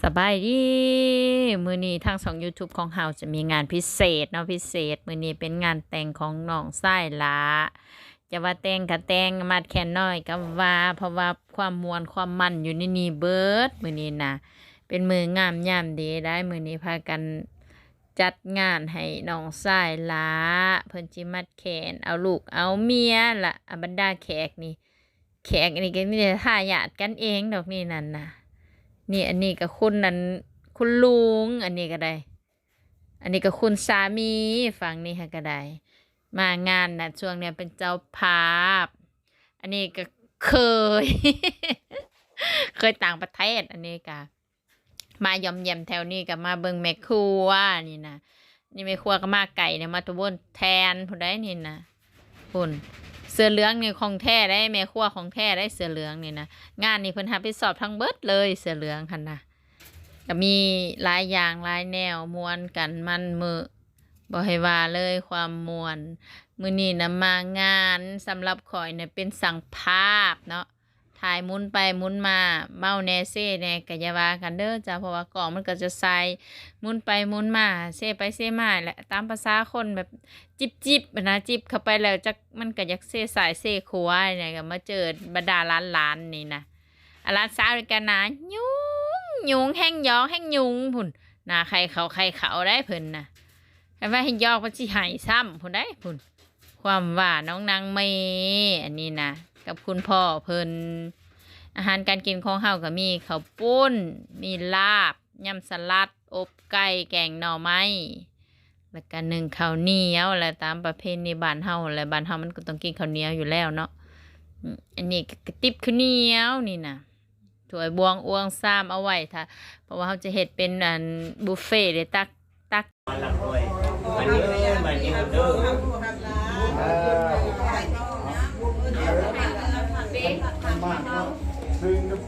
ສະບາຍດີ ມື້ນີ້ທາງຊ່ອງຢູທູບຂອງເຮົາຈະມີງານພິເສດເນາະ ພິເສດ ມື້ນີ້ເປັນງານແຕ່ງຂອງນ້ອງຊາຍຫຼ້າ ຈະວ່າແຕ່ງກະແຕ່ງ ມາດແຂນນ້ອຍກະວ່າ ເພາະວ່າຄວາມມ່ວນຄວາມມັນຢູ່ໃນນີ້ເບີດ ມື້ນີ້ນະ ເປັນມື້ງາມຍາມດີໄດ໋ ມື້ນີ້ພາກັນຈັດງານໃຫ້ນ້ອງຊາຍຫຼ້າ ເພິ່ນຊິມັດແຂນ ເອົາລູກເອົາເມຍລະ ອາ ບັນດາແຂກນີ້ ແຂກອັນນີ້ກໍມີແຕ່ທາຍາດກັນເອງດອກນີ້ນັ້ນນະ ນີ້ ອັນນີ້ກໍຄຸນນັ້ນ ຄຸນລຸງ ອັນນີ້ກໍໄດ້ ອັນນີ້ກໍຄຸນສາມີ ຝັ່ງນີ້ຫັ້ນກໍໄດ້ ມາງານນະ ຊ່ວງນີ້ເປັນເຈົ້າພາບ ອັນນີ້ກໍເຄີຍ ເຄີຍຕ່າງປະເທດ ອັນນີ້ກໍ ມາຢ້ອມຢາມແຖວນີ້ກໍມາເບິ່ງແມ່ຄົວນີ້ນະ ນີ້ແມ່ຄົວກໍມາໄກນະ ມາແຕ່ໂບນແທນພຸ້ນໃດ໋ນີ້ນະ ພຸ້ນ ເສື້ອເຫຼືອງນີ້ຂອງແທ້ໃດ໋ ແມ່ຄົວຂອງແທ້ໃດ໋ ເສື້ອເຫຼືອງນີ້ນະ ງານນີ້ເພິ່ນຮັບຜິດຊອບທັງເບິດເລີຍ ເສື້ອເຫຼືອງຫັ້ນນະ ກໍມີຫຼາຍຢ່າງຫຼາຍແນວ ມ່ວນກັນມັນມື້ ບໍ່ໃຫ້ວ່າເລີຍຄວາມມ່ວນ ມື້ນີ້ນະມາງານ ສຳລັບຂ້ອຍນະເປັນຊ່າງພາບເນາະ ຖ່າຍໝູນໄປໝູນມາ ເມົາແດ່ເຊແດ່ກໍຢ່າວ່າກັນເດີເຈົ້າ ເພາະວ່າກ້ອງມັນກໍຈະສາຍໝູນໄປໝູນມາ ເຊໄປເຊມາແຫຼະ ຕາມປະສາຄົນແບບຈິບໆຫັ້ນນະ ຈິບເຂົ້າໄປແລ້ວຈັກ ມັນກໍຢາກເຊຊ້າຍເຊຂວານີ້ ກໍມາເຈີບັນດາຫຼານໆນີ້ນະ ອາ ຫຼານສາວນີ້ກໍໜ້າຫຍຸ້ງຫຍຸ້ງ ແຮ່ງຢອກແຮ່ງຫຍຸ້ງພຸ້ນ ໜ້າໄຂ່ເຂົ້າໄຂ່ເຂົ້າໄດ໋ເພິ່ນນະ ຄັນວ່າແຮ່ງຢອກເພິ່ນຊິໄຫ້ຊ້ຳພຸ້ນໃດ໋ ພຸ້ນ ຄວາມວ່ານ້ອງນາງເມ ອັນນີ້ນະ ກັບຄຸນພໍ່ເພິ່ນ ອາຫານການກິນຂອງເຮົາກໍມີເຂົ້າປຸ້ນ ມີລາບ ຍຳສະຫຼັດ ອົບໄກ່ ແກງໜໍ່ໄມ້ ແລ້ວກໍໜຶ້ງເຂົ້າໜຽວ ແລະ ຕາມປະເພນີບ້ານເຮົາແຫຼະ ບ້ານເຮົາມັນກໍຕ້ອງກິນເຂົ້າໜຽວຢູ່ແລ້ວເນາະ ອືມ ອັນນີ້ກໍກະຕິບເຂົ້າໜຽວນີ້ນະ ຖ້ວຍບ່ວງອວງຊາມເອົາໄວ້ຖ້າ ເພາະວ່າເຮົາຈະເຮັດເປັນ ອັນ ບຸບເຟເດ້ ຕັກ ຕັກ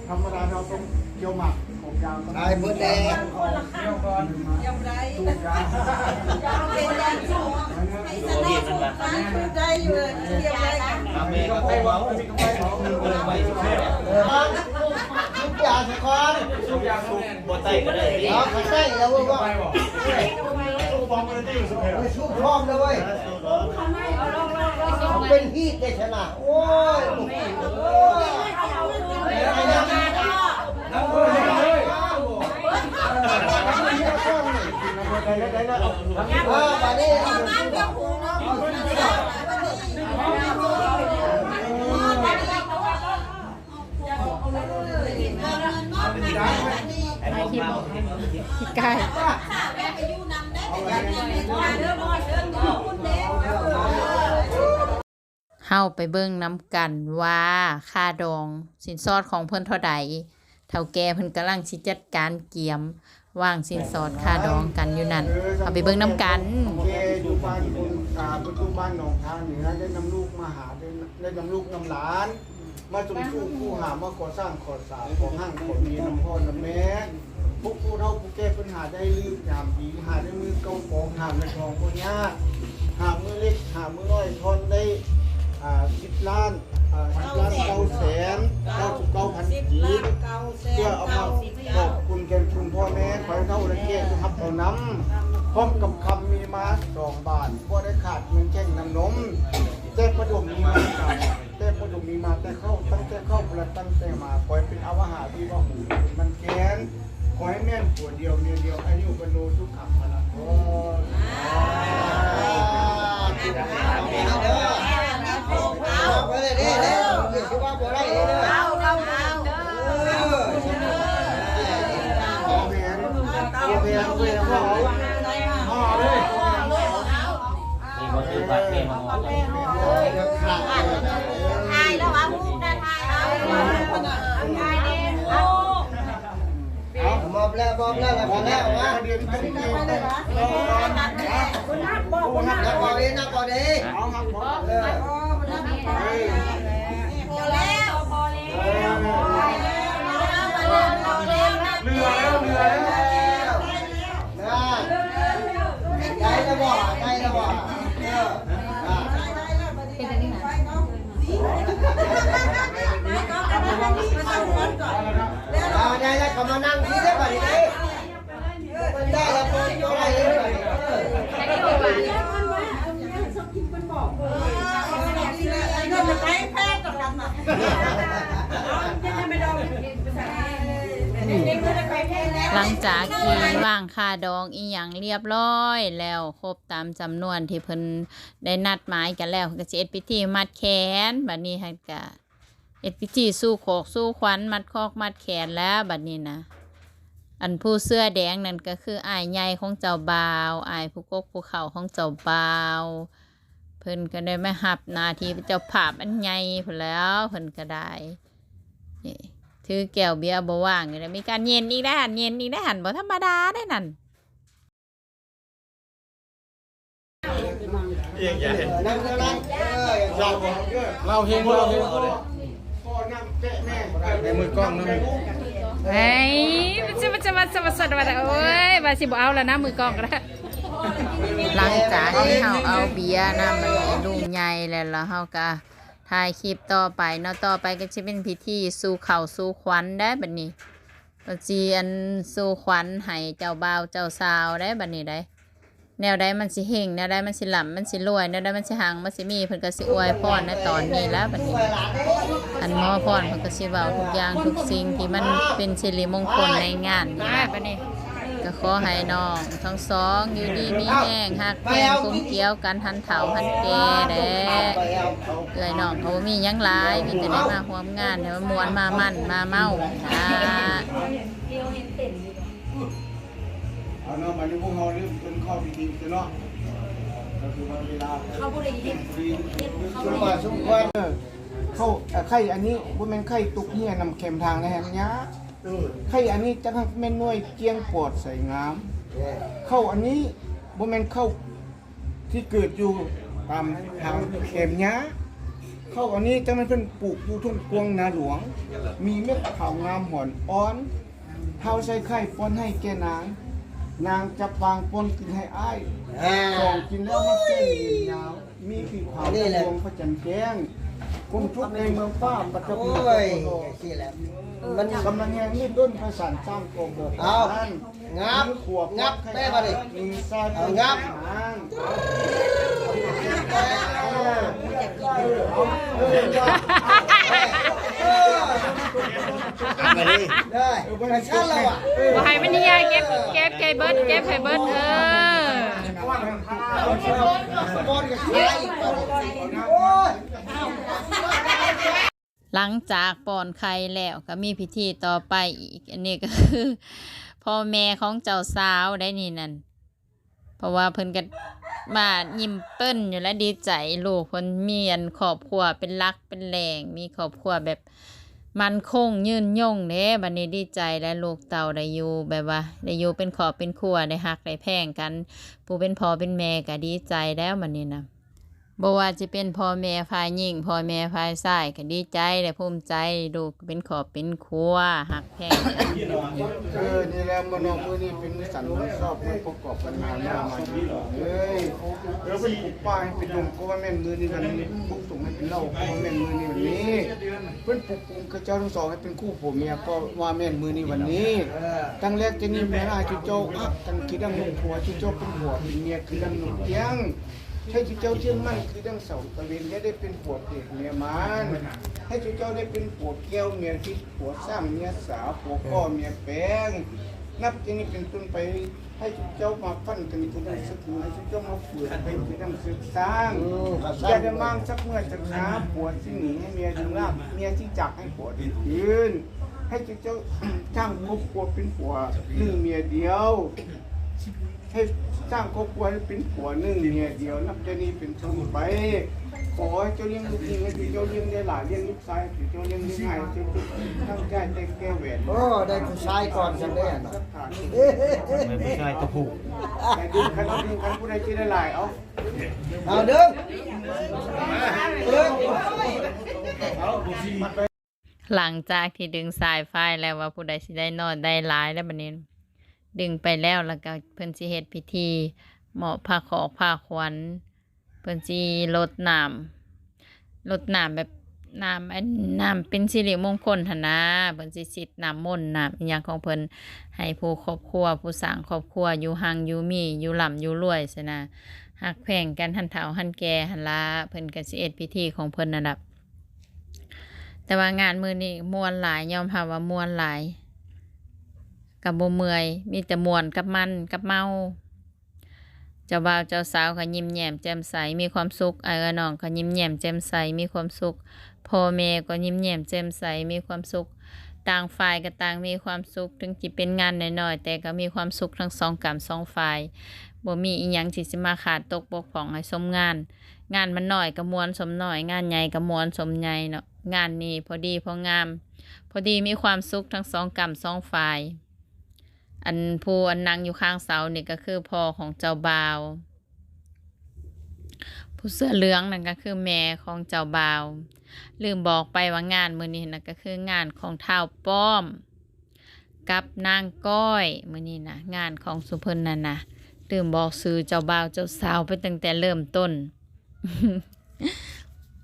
ທຳມະດາເຮົາຕ້ອງກ່ຽວໝາກຂອງກາງ ຕາຍເບິດແລ້ວ ໄດ້ຢູ່ ເອີ ສູບຢາສະກ່ອນ ສູບບໍ່ໄດ້ກໍໄດ້ຕິ ເອົາ ກໍໄດ້ແລ້ວເວີ້ຍ ເອີ ສູບພ້ອມແລ້ວເວີ້ຍ ເປັນຮີດໄດ້ຊະນະ ໂອ້ຍ ໂອ້ຍ ເອີ ບາດນີ້ ເຮົາໄປເບິ່ງນຳກັນວ່າຄ່າດອງສິນສອດຂອງເພິ່ນເທົ່າໃດ. ເຖົ້າແກ່ເພິ່ນກຳລັງຊິຈັດການກຽມວາງສິນສອດຄ່າດອງກັນຢູ່ນັ້ນ. ເຮົາໄປເບິ່ງນຳກັນ. ເຖົ້າແກ່ຢູ່ບ້ານບຸນ ອ່າ ປັດຈຸບັນໜອງທາເໜືອ ໄດ້ນຳລູກມາຫາ ໄດ້ນຳລູກນຳຫຼານ ມາຈຸ້ມຈູ້ຄູ່ຫາ ມາກໍ່ສ້າງກໍ່ສາ ຂໍຮັ່ງຂໍມີນຳພໍ່ນຳແມ່ ພວກຜູ້ເຖົ້າຜູ້ແກ່ເພິ່ນຫາໄດ້ລຶກຍາມດີ ຫາໄດ້ມື້ເກົ້າກອງ ຫາເງິນທອງບໍ່ຍາກ ຫາມື້ເລັກຫາມື້ນ້ອຍ ທ່ອນໄດ້ ອ່າ ສິບລ້ານ ອ່າ ສິບລ້ານເກົ້າແສນເກົ້າສິບເກົ້າພັນກີບ ເພື່ອເອົາມາຂອບຄຸນແທນຄຸນພໍ່ແມ່ ຂອໃຫ້ເຖົ້າແລະແກ່ຜູ້ຮັບເອົານຳ ພ້ອມກັບຄຳມີມາສອງບາດ ບໍ່ໄດ້ຂາດເງິນແຂ້ງນ້ຳນົມ ແຕ່ພໍ່ດົມມີມາ ແຕ່ພໍ່ດົມມີມາແຕ່ເຄົ້າ ຕັ້ງແຕ່ເຄົ້າ ແລະ ຕັ້ງແຕ່ມາ ຂໍໃຫ້ເປັນອາວະຫາວິວະຫົງ ເປັນມັນແກນ ຂໍໃຫ້ແມ່ນຜົວດຽວເມຍດຽວ ອາຍຸວັນໂນສຸຂັງພະລັງ ເອົາໄປເລີຍເດ້ ຄືວ່າບໍ່ໄດ້ເດ້ ເອົາ ເອົາ ເອົາ ເອີ ເອົາແຫວນ ເອົາແຫວນ ເອົາແຫວນ ເອົາເລີຍ ນີ້ບໍ່ຖືກບາດແມ່ມາຮອດ ຖ່າຍແລ້ວ ເອົາຮູບນະ ຖ່າຍເອົາ ຖ່າຍແນ່ ເອົາ ມອບແລ້ວ ມອບແລ້ວ ແລ້ວກໍແລ້ວ ມາ ນັບເອົາເດ້ ນັບເອົາເດ້ ເອົາ ເອີ ພໍແລ້ວ ພໍແລ້ວ ເຫຼືອແລ້ວ ເຫຼືອແລ້ວ ໄດ້ແລ້ວບໍ່ ໄດ້ແລ້ວບໍ່ ເອີ ອ່າ ໄດ້ແລ້ວ ກໍມານັ່ງທີ່ເດີ ບາດນີ້ເດີ ຫຼັງຈາກທີ່ວາງຄ່າດອງອີ່ຫຍັງລຽບລ້ອຍແລ້ວ ຄົບຕາມຈຳນວນທີ່ເພິ່ນໄດ້ນັດໝາຍກັນແລ້ວ ເພິ່ນກໍຊິເຮັດພິທີມັດແຂນ. ບັດນີ້ຫັ້ນກະເຮັດພິທີສູ່ຂອກສູ່ຂວັນ ມັດຄອກມັດແຂນແລ້ວບັດນີ້ນະ. ອັນຜູ້ເສື້ອແດງນັ້ນກໍຄືອ້າຍໃຫຍ່ຂອງເຈົ້າບ່າວ ອ້າຍຜູ້ກົກຜູ້ເຄົ້າຂອງເຈົ້າບ່າວ. ເພິ່ນກໍໄດ້ມາຮັບໜ້າທີ່ເປັນເຈົ້າພາບອັນໃຫຍ່ພຸ້ນແລ້ວ ເພິ່ນກໍໄດ້ ນີ້ ຖືແກ້ວເບຍບໍ່ວ່າງຢູ່ແລ້ວ ມີການເຢັນອີກໄດ໋ຫັ້ນ ເຢັນອີກໄດ໋ຫັ້ນ ບໍ່ທຳມະດາໄດ໋ນັ້ນ. ເຮົງ ເຮົງ ເຮົງ ໃນມືກ້ອງນຳ ເຮີ້ຍ ມັນຈະ ມັນຈະ ມັນຈະ ມັນຈະ ໂອ້ຍ ວ່າຊິບໍ່ເອົາແລ້ວນະ ມືກ້ອງກໍໄດ້. ຫຼັງຈາກທີ່ເຮົາເອົາເບຍນຳອັນນີ້ລຸງໃຫຍ່ແລ້ວ ແລ້ວເຮົາກໍຖ່າຍຄລິບຕໍ່ໄປເນາະ ຕໍ່ໄປກໍຊິເປັນພິທີສູ່ເຂົ້າສູ່ຂວັນໄດ໋ບັດນີ້. ກໍຊິອັນສູ່ຂວັນໃຫ້ເຈົ້າບ່າວເຈົ້າສາວໄດ໋ບັດນີ້ໄດ໋ ແນວໃດມັນຊິເຮັງ ແນວໃດມັນຊິລ່ຳ ມັນຊິລວຍ ແນວໃດມັນຊິຮັ່ງມັນຊິມີ ເພິ່ນກໍຊິອວຍພອນໃນຕອນນີ້ແຫຼະບັດນີ້. ອັນໝໍພອນເພິ່ນກໍຊິເວົ້າທຸກຢ່າງທຸກສິ່ງທີ່ມັນເປັນສິລິມົງຄົນໃນງານນີ້ແຫຼະບັດນີ້. ກໍຂໍໃຫ້ນ້ອງທັງສອງຢູ່ດີມີແຮງ ຮັກແພງກົມກຽວກັນ ທັນເຖົ້າທັນແກ່ແຫຼະ. ເອື້ອຍນ້ອງກໍບໍ່ມີຫຍັງຫຼາຍ ມີແຕ່ໄດ້ມາຮ່ວມງານໃຫ້ມັນມ່ວນ ມາມັນ ມາເມົາ. ເອົາເນາະ ບັດນີ້ພວກເຮົາເລີ່ມຕົ້ນເຂົ້າພິທີກັນເນາະ ກໍຄືວ່າເວລາ ເຂົາບໍ່ໄດ້ເຮັດ ເຮັດ ເຂົາບໍ່ໄດ້ເຮັດ ເຂົ້າ ເອີ ໄຂ່ອັນນີ້ບໍ່ແມ່ນໄຂ່ຕົກເຫື່ອນຳແຄມທາງໃດຫັ້ນຍາ ໄຂ່ອັນນີ້ຈັກແມ່ນໜ່ວຍກ້ຽງປອດໃສງາມ ເຂົ້າອັນນີ້ບໍ່ແມ່ນເຂົ້າ ທີ່ເກີດຢູ່ຕາມທາງແຄມຫຍ້າ. ເຂົ້າອັນນີ້ຈັ່ງແມ່ນເພິ່ນປູກຢູ່ທົ່ງກວ້າງນາຫຼວງ ມີເມັດຂາວງາມຫອນອ່ອນ. ທ້າວໃສ່ໄຂ່ປ້ອນໃຫ້ແກ່ນາງ ນາງຈັບວາງປ້ອນກິນໃຫ້ອ້າຍ ສອງກິນແລ້ວມັນເປັນຍາວ ມີຜິວຂາວ ອັນນີ້ແຫຼະ ດວງພະຈັນແຈ້ງ ຄົນທຸກໃນເມືອງຟ້າ ປະຈຳ ໂອ້ຍ ຈັ່ງຊີ້ແຫຼະ ມັນກຳລັງແຮງ ນີ້ຕົ້ນພະສັນ ສ້າງກໍບໍ່ ເອົາ ປານ ງັບ ມີຂວບ ງັບແປບາດນີ້ ມີຊາຍ ເອົາ ງັບ ເອົາ ມາເລີຍ ໄດ້ ໄປຊັ້ນແລ້ວອະ ບໍ່ໃຫ້ມັນເຫື່ອ ເກັບ ເກັບໃຫ້ເບິດ ເກັບໃຫ້ເບິດ ເອີ. ຫຼັງຈາກປ້ອນໄຂ່ແລ້ວ ກໍມີພິທີຕໍ່ໄປອີກ ອັນນີ້ກໍຄືພໍ່ແມ່ຂອງເຈົ້າສາວໄດ໋ນີ້ນັ້ນ ເພາະວ່າເພິ່ນກໍມາຍິ້ມເປີ້ນຢູ່ແຫຼະ ດີໃຈລູກເພິ່ນມີອັນຄອບຄົວເປັນຫຼັກເປັນແຫຼ່ງ ມີຄອບຄົວແບບໝັ້ນຄົງຍືນຍົງເດ້. ບັດນີ້ດີໃຈແຫຼະ ລູກເຕົ້າໄດ້ຢູ່ແບບວ່າໄດ້ຢູ່ເປັນຄອບເປັນຄົວ ໄດ້ຮັກໄດ້ແພງກັນ ຜູ້ເປັນພໍ່ເປັນແມ່ກໍດີໃຈແລ້ວບັດນີ້ນະ. ບໍ່ວ່າຊິເປັນພໍ່ແມ່ຝ່າຍຍິງ ພໍ່ແມ່ຝ່າຍຊາຍກໍດີໃຈ ແລະ ພູມໃຈ ລູກເປັນຄອບເປັນຄົວ ຮັກແພງກັນ. ເອີ ນີ້ແຫຼະ ມື້ນີ້ເປັນສັນມັນຊອບ ມັນປະກອບກັນມາແລ້ວ ມາດີເອີຍ ເອີ ເປັນປຸກປ່າໃຫ້ເປັນດົງ ກໍວ່າແມ່ນມື້ນີ້ວັນນີ້ ປຸກຕົງໃຫ້ເປັນເຫຼົ້າ ກໍວ່າແມ່ນມື້ນີ້ວັນນີ້ ເພິ່ນປຸກປຸງເຂົາເຈົ້າທັງສອງໃຫ້ເປັນຄູ່ຜົວເມຍ ກໍວ່າແມ່ນມື້ນີ້ວັນນີ້. ຕັ້ງແລກແຕ່ນີ້ມາ ໃຫ້ເຈົ້າຮັກກັນຄືດັ່ງນົກຫົວ ໃຫ້ເຈົ້າເປັນຜົວເປັນເມຍຄືດັ່ງນົກເອງ ໃຫ້ເຈົ້າເຊື່ອໝັ້ນຄືດັ່ງເສົາຕະເວັນ ຢ່າໄດ້ເປັນຜົວເປດເມຍມານ ໃຫ້ເຈົ້າໄດ້ເປັນຜົວແກ້ວເມຍທິບ ຜົວຊ້າງເມຍສາ ຜົວກໍເມຍແປງ. ນັບແຕ່ນີ້ເປັນຕົ້ນໄປ ໃຫ້ເຈົ້າມາຝັນກັນຄືດັ່ງສະກູ ໃຫ້ເຈົ້າມາເຝືອນເປັນຄືດັ່ງເຊືອກຊ້າງ. ຢ່າໄດ້ມ້າງສັກເມື່ອສັກຫາ ຜົວຊິໜີໃຫ້ເມຍດຶງລາກ ເມຍຊິຈາກໃຫ້ຜົວດຶງຄືນ. ໃຫ້ເຈົ້າສ້າງຄອບຄົວເປັນຜົວໜຶ່ງເມຍດຽວ ໃຫ້ສ້າງຄອບຄົວໃຫ້ເປັນຜົວໜຶ່ງເມຍດຽວ ນັບແຕ່ນີ້ເປັນຕົ້ນໄປ ຂໍໃຫ້ເຈົ້າລ້ຽງລູກຍິງໃຫ້ເຈົ້າລ້ຽງໄດ້ຫຼາຍ ລ້ຽງລູກຊາຍໃຫ້ເຈົ້າລ້ຽງໄດ້ງ່າຍ ເຈົ້າຕັ້ງໃຈແຕ່ງແກ້ວແຫວນ. ໂອ້ ໄດ້ຜູ້ຊາຍກ່ອນຊັ້ນເດ້ເນາະ ໄດ້ຜູ້ຊາຍຕົວຜູ້ ໄດ້ດຶງ ຄັນເອົາດຶງ ຄັນຜູ້ໃດຊິໄດ້ຫຼາຍ ເອົາ ເອົາດຶງ ດຶງ. ຫຼັງຈາກທີ່ດຶງສາຍໄຟແລ້ວວ່າຜູ້ໃດຊິໄດ້ນ້ອຍໄດ້ຫຼາຍແລ້ວ ບັດນີ້ດຶງໄປແລ້ວ ແລ້ວກໍເພິ່ນຊິເຮັດພິທີມອບຜ້າຄອກຜ້າຂວັນ ເພິ່ນຊິລົດນ້ຳ ລົດນ້ຳແບບນ້ຳ ອັນ ນ້ຳເປັນສິລິມົງຄົນຫັ້ນນາ ເພິ່ນຊິຊິດນ້ຳມົນນ້ຳອີ່ຫຍັງຂອງເພິ່ນ ໃຫ້ຜູ້ຄອບຄົວ ຜູ້ສ້າງຄອບຄົວຢູ່ຮັ່ງຢູ່ມີ ຢູ່ລ່ຳຢູ່ລວຍຊັ້ນນາ ຮັກແພງກັນຫັ້ນເຖົ້າຫັ້ນແກ່ຫັ້ນລະ ເພິ່ນກໍຊິເຮັດພິທີຂອງເພິ່ນນັ້ນລະ. ຕ່ວ່າງານມື້ນີ້ມ່ວນຫຼາຍ, ຍອມຮັບວ່າມ່ວນຫຼາຍ, ກໍບໍ່ເມື່ອຍ, ມີແຕ່ມ່ວນກັບມັນກັບເມົາ. ເຈົ້າບ່າວເຈົ້າສາວກໍຍິ້ມແຍ້ມແຈ່ມໃສ ມີຄວາມສຸກ, ອ້າຍເອື້ອຍນ້ອງກໍຍິ້ມແຍ້ມແຈ່ມໃສ ມີຄວາມສຸກ, ພໍ່ແມ່ກໍຍິ້ມແຍ້ມແຈ່ມໃສ ມີຄວາມສຸກ, ຕ່າງຝ່າຍກໍຕ່າງມີຄວາມສຸກ. ເຖິງຊິເປັນງານນ້ອຍໆ ແຕ່ກໍມີຄວາມສຸກທັງສອງກ້ຳສອງຝ່າຍ, ບໍ່ມີອີ່ຫຍັງທີ່ຊິມາຂາດຕົກບົກຜ່ອງໃຫ້ສົມງານ. ງານມັນນ້ອຍກໍມ່ວນສົມນ້ອຍ, ງານໃຫຍ່ກໍມ່ວນສົມໃຫຍ່ເນາະ. ງານນີ້ພໍດີພໍງາມ, ພໍດີມີຄວາມສຸກທັງສອງກ້ຳສອງຝ່າຍ. ອັນ ຜູ້ອັນນັ່ງຢູ່ຂ້າງເສົານີ້ກໍຄືພໍ່ຂອງເຈົ້າບ່າວ, ຜູ້ເສື້ອເຫຼືອງນັ້ນກໍຄືແມ່ຂອງເຈົ້າບ່າວ. ລືມບອກໄປວ່າງານມື້ນີ້ນະ ກໍຄືງານຂອງທ້າວປ້ອມກັບນາງກ້ອຍ. ມື້ນີ້ນະ ງານຂອງຊຸມເພິ່ນນັ້ນນະ, ລືມບອກຊື່ເຈົ້າບ່າວເຈົ້າສາວໄປຕັ້ງແຕ່ເລີ່ມຕົ້ນ.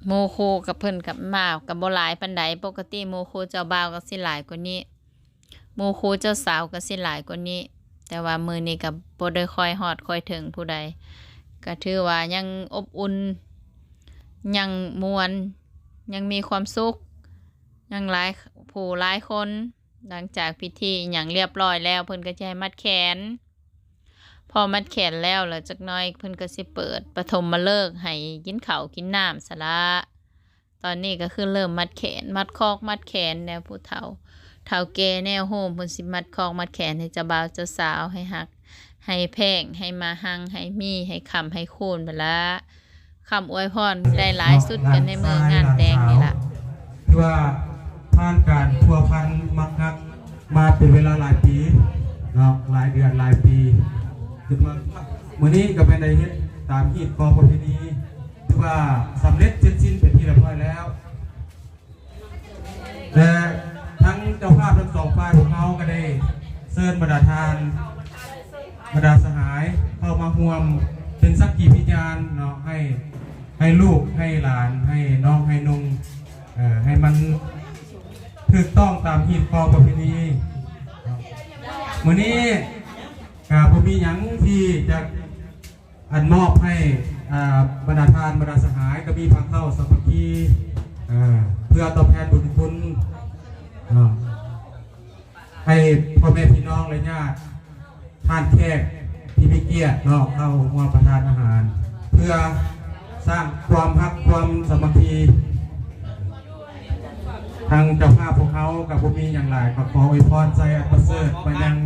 ໝູ່ຄູ່ກັບເພິ່ນກັບມາກໍບໍ່ຫຼາຍປານໃດ, ປົກກະຕິໝູ່ຄູ່ເຈົ້າບ່າວກໍຊິຫຼາຍກວ່ານີ້, ໝູ່ຄູ່ເຈົ້າສາວກໍຊິຫຼາຍກວ່ານີ້, ແຕ່ວ່າມື້ນີ້ກໍບໍ່ໄດ້ຄ່ອຍຮອດຄ່ອຍເຖິງຜູ້ໃດ, ກໍຖືວ່າຍັງອົບອຸ່ນ, ຍັງມ່ວນ, ຍັງມີຄວາມສຸກ, ຍັງຫຼາຍຜູ້ຫຼາຍຄົນ. ຫຼັງຈາກພິທີອີ່ຫຍັງລຽບຮ້ອຍແລ້ວ ເພິ່ນກໍຈະໃຫ້ມັດແຂນ, ພໍມັດແຂນແລ້ວ ແລ້ວຈັກໜ້ອຍເພິ່ນກໍຊິເປີດປະຖົມມະເລີກໃຫ້ກິນເຂົ້າກິນນ້ຳຊະລະ. ຕອນນີ້ກໍຄືເລີ່ມມັດແຂນ, ມັດຄອກມັດແຂນແນວຜູ້ເຖົ້າ, ເຖົ້າແກ່ແນວໂຮມ ເພິ່ນຊິມັດຄອກມັດແຂນໃຫ້ເຈົ້າບ່າວເຈົ້າສາວ, ໃຫ້ຮັກ ໃຫ້ແພງ ໃຫ້ມາຮັ່ງ ໃຫ້ມີ ໃຫ້ຄ້ຳໃຫ້ຄູນພຸ້ນລະ. ຄຳອວຍພອນໄດ້ຫຼາຍສຸດກໍໃນມື້ງານແຕ່ງນີ້ລະ. ຖືວ່າຜ່ານການພົວພັນມັກຮັກມາເປັນເວລາຫຼາຍປີເນາະ, ຫຼາຍເດືອນຫຼາຍປີ, ຈົນມາມື້ນີ້ກໍແມ່ນໄດ້ເຮັດຕາມຮີດຄອງປະເພນີ, ຖືວ່າສຳເລັດເສັດສິ້ນເປັນທີ່ຮຽບຮ້ອຍແລ້ວ. ແລະ ທັງເຈົ້າພາບທັງສອງຝ່າຍພວກເຮົາກໍໄດ້ເຊີນບັນດາທ່ານ ບັນດາສະຫາຍເຂົ້າມາຮ່ວມເປັນສັກຂີພິຍານເນາະ, ໃຫ້ ໃຫ້ລູກ ໃຫ້ຫຼານ ໃຫ້ນ້ອງ ໃຫ້ນຸ່ງ ເອີ ໃຫ້ມັນຖືກຕ້ອງຕາມຮີດຄອງປະເພນີ. ມື້ນີ້ກໍບໍ່ມີຫຍັງທີ່ຈະ ອັນມອບໃຫ້ ອ່າ ບັນດາທ່ານ ບັນດາສະຫາຍ ກໍມີພາເຂົ້າສາມັກຄີ ເອີ ເພື່ອຕອບແທນບຸນຄຸນເນາະ ໃຫ້ພໍ່ແມ່ພີ່ນ້ອງ ແລະ ຍາດທ່ານແຂກທີ່ມີກຽດເນາະ ເຂົ້າຮ່ວມປະທານອາຫານ ເພື່ອສ້າງຄວາມຮັກຄວາມສາມັກຄີ. ທາງເຈົ້າພາບພວກເຮົາກໍບໍ່ມີຫຍັງຫຼາຍ ກໍຂໍອວຍພອນໄຊອັນປະເສີດໄປຍັງ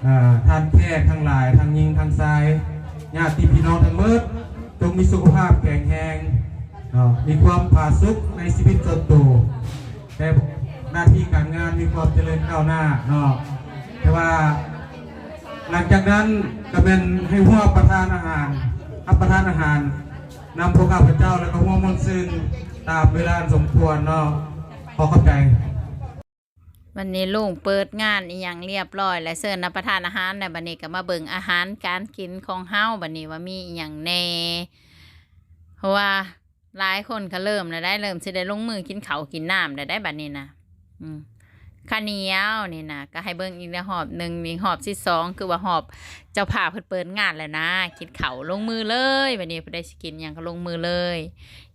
ເອີ ທ່ານແຂກທັງຫຼາຍ ທັງຍິງທັງຊາຍ ຍາດຕິພີ່ນ້ອງທັງໝົດ ຈົ່ງມີສຸຂະພາບແຂງແຮງເນາະ ມີຄວາມຜາສຸກໃນຊີວິດສ່ວນໂຕ ແຕ່ໜ້າທີ່ການງານມີຄວາມຈະເລີນກ້າວໜ້າເນາະ. ແຕ່ວ່າຫຼັງຈາກນັ້ນກໍແມ່ນໃຫ້ຮ່ວມປະທານອາຫານ ຮັບປະທານອາຫານນຳພວກຂ້າພະເຈົ້າ ແລ້ວກໍຮ່ວມມ່ວນຊື່ນຕາມເວລາອັນສົມຄວນເນາະ. ຂໍຂອບໃຈ. ບັດນີ້ລຸງເປີດງານອີ່ຫຍັງລຽບຮ້ອຍ ແລະ ເຊີນຮັບປະທານອາຫານ ແລ້ວບັດນີ້ກໍມາເບິ່ງອາຫານການກິນຂອງເຮົາ ບັດນີ້ວ່າມີອີ່ຫຍັງແດ່ ເພາະວ່າຫຼາຍຄົນກໍເລີ່ມແລ້ວໄດ໋ ເລີ່ມຊິໄດ້ລົງມືກິນເຂົ້າກິນນ້ຳແລ້ວໄດ໋ ບັດນີ້ນະ. ອືມ ຂ້າວໜຽວນີ້ນະ ກໍໃຫ້ເບິ່ງອີກແລ້ວຮອບໜຶ່ງ ນີ້ຮອບທີສອງ ຄືວ່າຮອບເຈົ້າພາບເພິ່ນເປີດງານແລ້ວນະ ກິນເຂົ້າລົງມືເລີຍ. ບັດນີ້ຜູ້ໃດຊິກິນຫຍັງກໍລົງມືເລີຍ.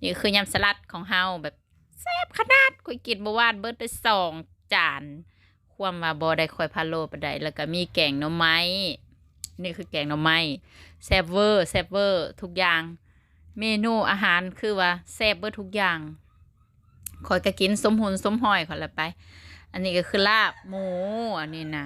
ນີ້ຄືຍຳສະຫຼັດຂອງເຮົາ ແບບ ແຊບຂະໜາດ ຂ້ອຍກິນມື້ວານເບິດໄປສອງຈານ ຄວາມວ່າບໍ່ໄດ້ຄ່ອຍພະໂລ້ປານໃດ. ແລ້ວກໍມີແກງໜໍ່ໄມ້ ນີ້ຄືແກງໜໍ່ໄມ້ ແຊບເວີ ແຊບເວີ ທຸກຢ່າງ ເມນູອາຫານຄືວ່າແຊບເບິດທຸກຢ່າງ. ຂ້ອຍກໍກິນສົມຮຸ່ນສົມຮອຍຂ້ອຍລະໄປ. ອັນນີ້ກໍຄືລາບໝູ ອັນນີ້ນະ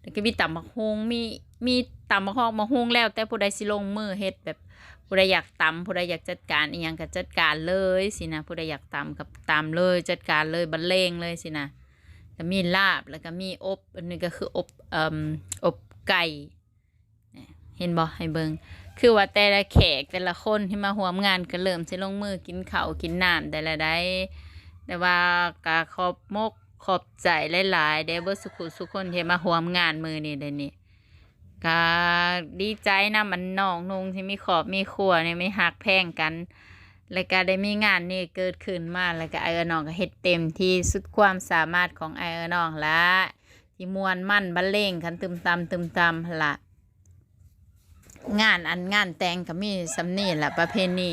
ແລ້ວກໍມີຕຳບັກຫຸ່ງ ມີ ມີຕຳບັກຮອກບັກຫຸ່ງ ແລ້ວແຕ່ຜູ້ໃດຊິລົງມືເຮັດ ແບບຜູ້ໃດຢາກຕຳ ຜູ້ໃດຢາກຈັດການອີ່ຫຍັງກໍຈັດການເລີຍຊີ້ນະ ຜູ້ໃດຢາກຕຳກໍຕຳເລີຍ ຈັດການເລີຍ ບັນເລງເລີຍຊີ້ນະ. ກໍມີລາບ ແລ້ວກໍມີອົບ ອັນນີ້ກໍຄືອົບ ເອີ່ມ ອົບໄກ່ ເຫັນບໍ່ ໃຫ້ເບິ່ງ ຄືວ່າແຕ່ລະແຂກແຕ່ລະຄົນທີ່ມາຮ່ວມງານກໍເລີ່ມຊິລົງມືກິນເຂົ້າກິນນ້ຳໄດ້ລະໄດ໋. ແຕ່ວ່າກໍຂອບມົກຂອບໃຈຫຼາຍໆເດ້ ເບິດສຸຂູສຸຄົນທີ່ມາຮ່ວມງານມື້ນີ້ເດ້ນີ້. ກໍດີໃຈນຳອັນນ້ອງນຸ່ງທີ່ມີຄອບມີຄົວນີ້ ມີຮັກແພງກັນ ແລ້ວກໍໄດ້ມີງານນີ້ເກີດຂຶ້ນມາ ແລ້ວກໍອ້າຍເອື້ອຍນ້ອງກໍເຮັດເຕັມທີ່ສຸດຄວາມສາມາດຂອງອ້າຍເອື້ອຍນ້ອງລະ ທີ່ມ່ວນມັນບັນເລງກັນຕຶມຕຳຕຶມຕຳຫັ້ນລະ. ງານອັນງານແຕ່ງກໍມີສ່ຳນີ້ລະ ປະເພນີ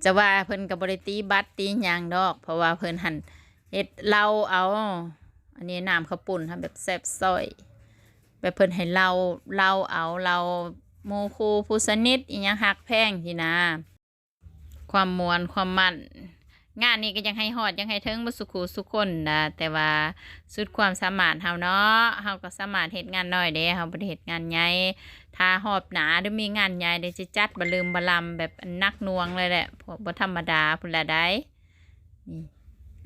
ຈະວ່າເພິ່ນກໍບໍ່ໄດ້ຕີບັດຕີຫຍັງດອກ ເພາະວ່າເພິ່ນຫັ້ນ ເຮັດເລົາເອົາ. ອັນນີ້ນ້ຳເຂົ້າປຸ້ນເຮົາແບບແຊບຊ້ອຍ ແບບເພິ່ນໃຫ້ເລົາ ເລົາເອົາ ເລົາໝູ່ຄູ່ຜູ້ສະໜິດ ອີ່ຫຍັງຮັກແພງຊີ້ນາ. ຄວາມມ່ວນຄວາມມັນ ງານນີ້ກໍຢາກໃຫ້ຮອດ ຢາກໃຫ້ເຖິງເບິດສູ່ຄູ່ສູ່ຄົນນະ ແຕ່ວ່າສຸດຄວາມສາມາດເຮົາເນາະ ເຮົາກໍສາມາດເຮັດງານນ້ອຍເດ້ ເຮົາບໍ່ໄດ້ເຮັດງານໃຫຍ່. ຖ້າຮອບໜ້າ ຫຼື ມີງານໃຫຍ່ເດ້ ຊິຈັດບະລຶມບະລຳແບບອັນໜັກໜ່ວງເລີຍແຫຼະ ພວກບໍ່ທຳມະດາພຸ້ນລະໃດ໋. ນີ້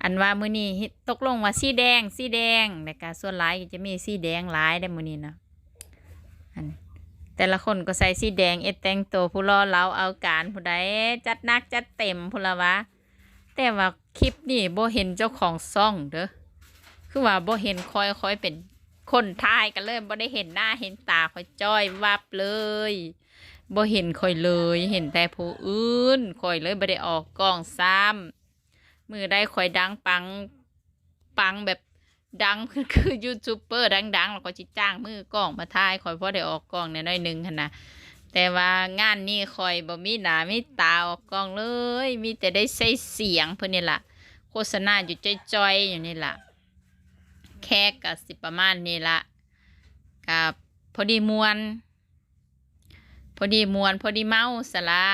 ອັນວ່າມື້ນີ້ເຮັດ ຕົກລົງວ່າສີແດງ ສີແດງ ແລ້ວກະສ່ວນຫຼາຍກໍຈະມີສີແດງຫຼາຍເດ້ມື້ນີ້ນະ. ອັນ ແຕ່ລະຄົນກໍໃສ່ສີແດງ ເອັດແຕ່ງໂຕ ຜູ້ລໍເລົາເອົາການ ຜູ້ໃດຈັດໜັກຈັດເຕັມພຸ້ນລະຫວາ. ແຕ່ວ່າຄລິບນີ້ບໍ່ເຫັນເຈົ້າຂອງຊ່ອງເດີ ຄືວ່າບໍ່ເຫັນຂ້ອຍ ຂ້ອຍເປັນຄົນຖ່າຍ ກໍເລີຍບໍ່ໄດ້ເຫັນໜ້າເຫັນຕາຂ້ອຍ ຈ້ອຍວັບເລີຍ ບໍ່ເຫັນຂ້ອຍເລີຍ ເຫັນແຕ່ຜູ້ອື່ນ ຂ້ອຍເລີຍບໍ່ໄດ້ອອກກ້ອງຊ້ຳ. ມື້ໃດຂ້ອຍດັງປັງ ປັງແບບດັງ ຄືຢູທູບເບີດັງໆ ແລ້ວຂ້ອຍຊິຈ້າງມືກ້ອງມາຖ່າຍ ຂ້ອຍພໍໄດ້ອອກກ້ອງແດ່ໜ້ອຍໜຶ່ງຫັ້ນນະ. ແຕ່ວ່າງານນີ້ຂ້ອຍບໍ່ມີໜ້າມີຕາອອກກ້ອງເລີຍ ມີແຕ່ໄດ້ໃຊ້ສຽງເພິ່ນນີ້ລະ ໂຄສະນາຢູ່ຈ່ອຍໆຢູ່ນີ້ລະ. ແຂກກໍຊິປະມານນີ້ລະ ກໍພໍດີມ່ວນ ພໍດີມ່ວນ ພໍດີເມົາຊັ້ນລະ.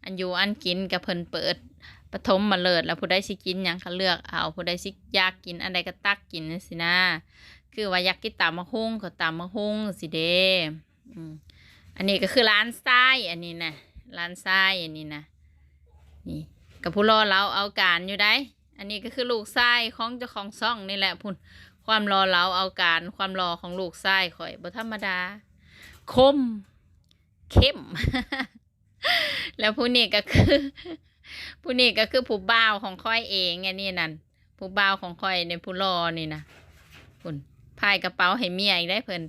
ອັນຢູ່ອັນກິນກໍເພິ່ນເປີດປະຖົມມະເລີດ ແລ້ວຜູ້ໃດຊິກິນຫຍັງກໍເລືອກເອົາ ຜູ້ໃດຊິຢາກກິນອັນໃດກໍຕັກກິນຈັ່ງຊີ້ນະ. ຄືວ່າຢາກກິນຕຳບັກຫຸ່ງກໍຕຳບັກຫຸ່ງຊີ້ເດ້. ອືມ ອັນນີ້ກໍຄືຫຼານຊາຍ ອັນນີ້ນະ ຫຼານຊາຍ ອັນນີ້ນະ ນີ້ກໍຜູ້ລໍເລົາເອົາການຢູ່ໃດ໋. ອັນນີ້ກໍຄືລູກຊາຍຂອງເຈົ້າຂອງຊ່ອງນີ້ແຫຼະພຸ້ນ ຄວາມລໍເລົາເອົາການ ຄວາມຫຼໍ່ຂອງລູກຊາຍຂ້ອຍບໍ່ທຳມະດາ ຄົມ ເຂັ້ມ. ແລ້ວຜູ້ນີ້ກໍຄື ຜູ້ນີ້ກໍຄືຜູ້ບ່າວຂອງຂ້ອຍເອງ ອັນນີ້ນັ້ນ ຜູ້ບ່າວຂອງຂ້ອຍນີ້ ຜູ້ຫຼໍ່ນີ້ນະ ພຸ້ນ ພາຍກະເປົາໃຫ້ເມຍອີກໄດ໋ເພິ່ນ.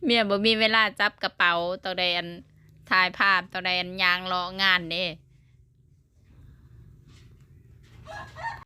ເມຍບໍ່ມີເວລາຈັບກະເປົາ ຕ້ອງໄດ້ອັນ ຖ່າຍພາບ ຕ້ອງໄດ້ອັນຍ່າງເລາະງານເດ້.